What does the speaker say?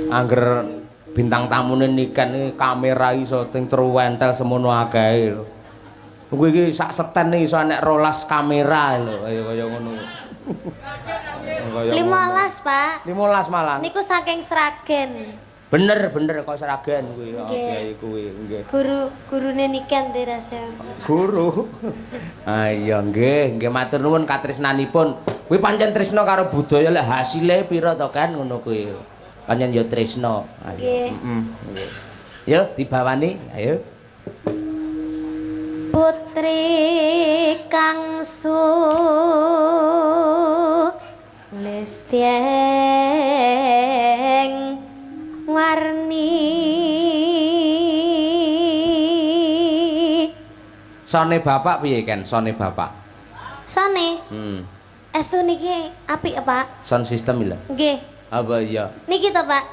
Angger bintang tamune Niken iki kamera iso ting truwentel semono akehe lho. Kuwi iki sak seten iso enek 12 kamera lho, kaya kaya ngono. Kaya 15, Pak. 15 malah. Niku saking Sragen. Bener bener kok Sragen kuwi, oh, Nggih. kiai kuwi, nggih. Guru gurune Niken dirasa. Guru. Ah iya nggih, nggih matur nuwun katresnanipun. Kuwi pancen tresna karo budaya, lek hasile pira to kan ngono kuwi. Pancen ya tresna. Ayo. Nggih. Heeh. Nggih. Yo dibawani, ayo. Putri kang sulistyeng warni. Sone bapak piye Ken? Sone bapak. Sone estu niki apik, Pak. Sound system lho. Nggih. Apa iya? Niki to, Pak.